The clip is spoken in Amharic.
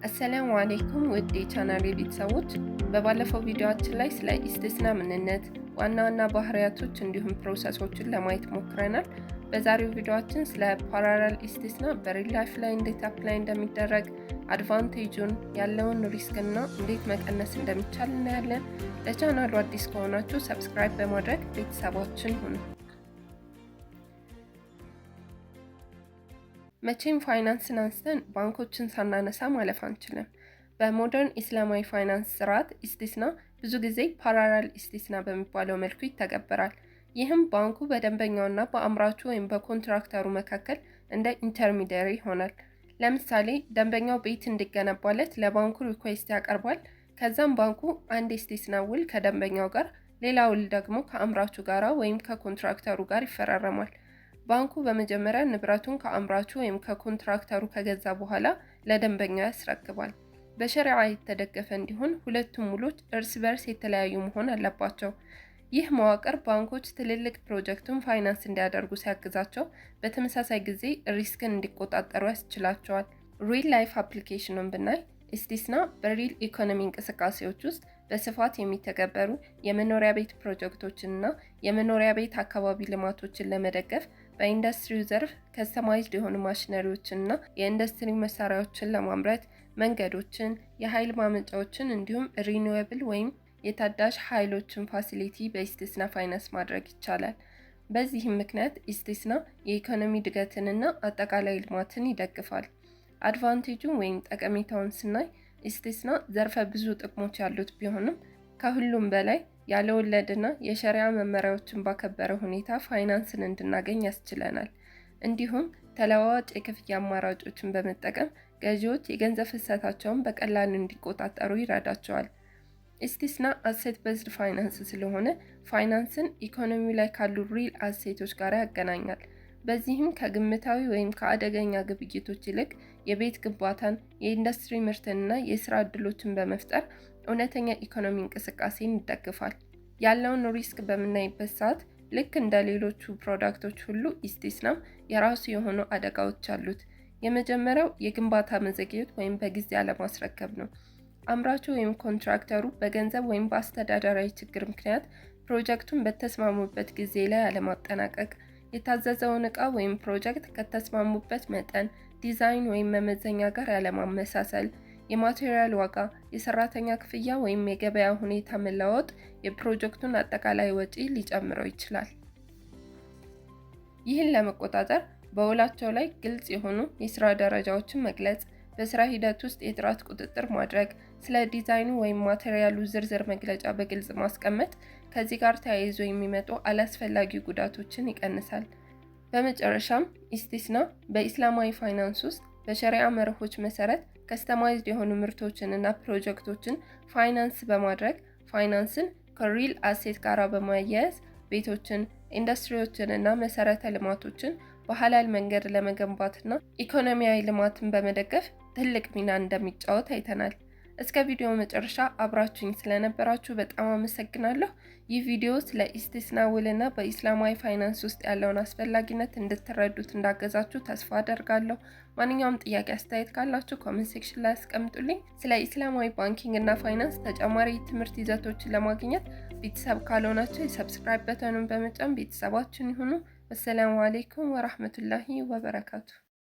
አሰላሙ አሌይኩም ውድ የቻናሌ ቤተሰቦች፣ በባለፈው ቪዲዮአችን ላይ ስለ ኢስቲስና ምንነት፣ ዋና ዋና ባህሪያቶች እንዲሁም process ኦችን ለማየት ሞክረናል። በዛሬው ቪዲዮአችን ስለ parallel ኢስቲስና በ real life ላይ እንዴት apply እንደሚደረግ፣ advantage ኡን፣ ያለውን risk እና እንዴት መቀነስ እንደሚቻል እናያለን። ለቻናሉ አዲስ ከሆናችሁ subscribe በማድረግ ቤተሰባችን ሁኑ። መቼም ፋይናንስን አንስተን ባንኮችን ሳናነሳ ማለፍ አንችልም። በ modern ኢስላማዊ ፋይናንስ ስርዓት ኢስቲስና ብዙ ጊዜ parallel ኢስቲስና በሚባለው መልኩ ይተገበራል። ይህም ባንኩ በደንበኛውና በአምራቹ ወይም በኮንትራክተሩ መካከል እንደ intermediary ይሆናል። ለምሳሌ ደንበኛው ቤት እንዲገነባለት ለባንኩ request ያቀርባል። ከዛም ባንኩ አንድ ኢስቲስና ውል ከደንበኛው ጋር፣ ሌላ ውል ደግሞ ከአምራቹ ጋር ወይም ከኮንትራክተሩ ጋር ይፈራረማል። ባንኩ በመጀመሪያ ንብረቱን ከአምራቹ ወይም ከኮንትራክተሩ ከገዛ በኋላ ለደንበኛው ያስረክባል። በሸሪዓ የተደገፈ እንዲሆን ሁለቱም ውሎች እርስ በርስ የተለያዩ መሆን አለባቸው። ይህ መዋቅር ባንኮች ትልልቅ ፕሮጀክቱን ፋይናንስ እንዲያደርጉ ሲያግዛቸው፣ በተመሳሳይ ጊዜ risk ን እንዲቆጣጠሩ ያስችላቸዋል። Real life application ኑን ብናይ ኢስቲስና በ real economy እንቅስቃሴዎች ውስጥ በስፋት የሚተገበሩ የመኖሪያ ቤት ፕሮጀክቶችንና የመኖሪያ ቤት አካባቢ ልማቶችን ለመደገፍ፣ በኢንዱስትሪው ዘርፍ customized የሆኑ ማሽነሪዎችንና የኢንዱስትሪ መሳሪያዎችን ለማምረት፣ መንገዶችን፣ የኃይል ማመንጫዎችን እንዲሁም renewable ወይም የታዳሽ ኃይሎችን facility በኢስቲስና ፋይናንስ ማድረግ ይቻላል። በዚህም ምክንያት ኢስቲስና የኢኮኖሚ እድገትንና አጠቃላይ ልማትን ይደግፋል። Advantage ኡን ወይም ጠቀሜታውን ስናይ ኢስቲስና ዘርፈ ብዙ ጥቅሞች ያሉት ቢሆንም ከሁሉም በላይ ያለ ወለድና የሸሪዓ መመሪያዎችን ባከበረ ሁኔታ ፋይናንስን እንድናገኝ ያስችለናል። እንዲሁም ተለዋዋጭ የክፍያ አማራጮችን በመጠቀም ገዢዎች የገንዘብ ፍሰታቸውን በቀላሉ እንዲቆጣጠሩ ይረዳቸዋል። ኢስቲስና asset based finance ስለሆነ ፋይናንስን ኢኮኖሚው ላይ ካሉ real asset ኦች ጋር ያገናኛል። በዚህም ከግምታዊ ወይም ከአደገኛ ግብይቶች ይልቅ የቤት ግንባታን፣ የኢንዱስትሪ ምርትንና የስራ ዕድሎችን በመፍጠር እውነተኛ ኢኮኖሚ እንቅስቃሴን ይደግፋል። ያለውን risk በምናይበት ሰዓት ልክ እንደ ሌሎቹ product ኦች ሁሉ ኢስቲስናም የራሱ የሆኑ አደጋዎች አሉት። የመጀመሪያው የግንባታ መዘግየት ወይም በጊዜ አለማስረከብ ነው። አምራቹ ወይም ኮንትራክተሩ በገንዘብ ወይም በአስተዳደራዊ ችግር ምክንያት ፕሮጀክቱን በተስማሙበት ጊዜ ላይ አለማጠናቀቅ፣ የታዘዘውን ዕቃ ወይም ፕሮጀክት ከተስማሙበት መጠን፣ ዲዛይን ወይም መመዘኛ ጋር ያለማመሳሰል፣ የ material ዋጋ፣ የሰራተኛ ክፍያ ወይም የገበያ ሁኔታ መለዋወጥ የፕሮጀክቱን አጠቃላይ ወጪ ሊጨምረው ይችላል። ይህን ለመቆጣጠር በውላቸው ላይ ግልጽ የሆኑ የስራ ደረጃዎችን መግለጽ፣ በስራ ሂደት ውስጥ የጥራት ቁጥጥር ማድረግ፣ ስለ ዲዛይኑ ወይም material ኡ ዝርዝር መግለጫ በግልጽ ማስቀመጥ ከዚህ ጋር ተያይዞ የሚመጡ አላስፈላጊ ጉዳቶችን ይቀንሳል። በመጨረሻም ኢስቲስና በኢስላማዊ ፋይናንስ ውስጥ በሸሪዓ መርሆች መሰረት customized የሆኑ ምርቶችን እና ፕሮጀክቶችን ፋይናንስ በማድረግ ፋይናንስን ከ real asset ጋር በማያያዝ ቤቶችን፣ ኢንዱስትሪዎችን እና መሰረተ ልማቶችን በሐላል መንገድ ለመገንባትና ኢኮኖሚያዊ ልማትን በመደገፍ ትልቅ ሚና እንደሚጫወት አይተናል። እስከ ቪዲዮ መጨረሻ አብራችሁኝ ስለነበራችሁ በጣም አመሰግናለሁ። ይህ ቪዲዮ ስለ ኢስቲስና ውልና በኢስላማዊ ፋይናንስ ውስጥ ያለውን አስፈላጊነት እንድትረዱት እንዳገዛችሁ ተስፋ አደርጋለሁ። ማንኛውም ጥያቄ፣ አስተያየት ካላችሁ comment section ላይ አስቀምጡልኝ። ስለ ኢስላማዊ banking እና ፋይናንስ ተጨማሪ ትምህርት ይዘቶችን ለማግኘት ቤተሰብ ካልሆናችሁ የ subscribe button ኑን በመጫን ቤተሰባችን ይሁኑ። ወሰላሙ አሌይኩም ወራህመቱላሂ ወበረካቱ።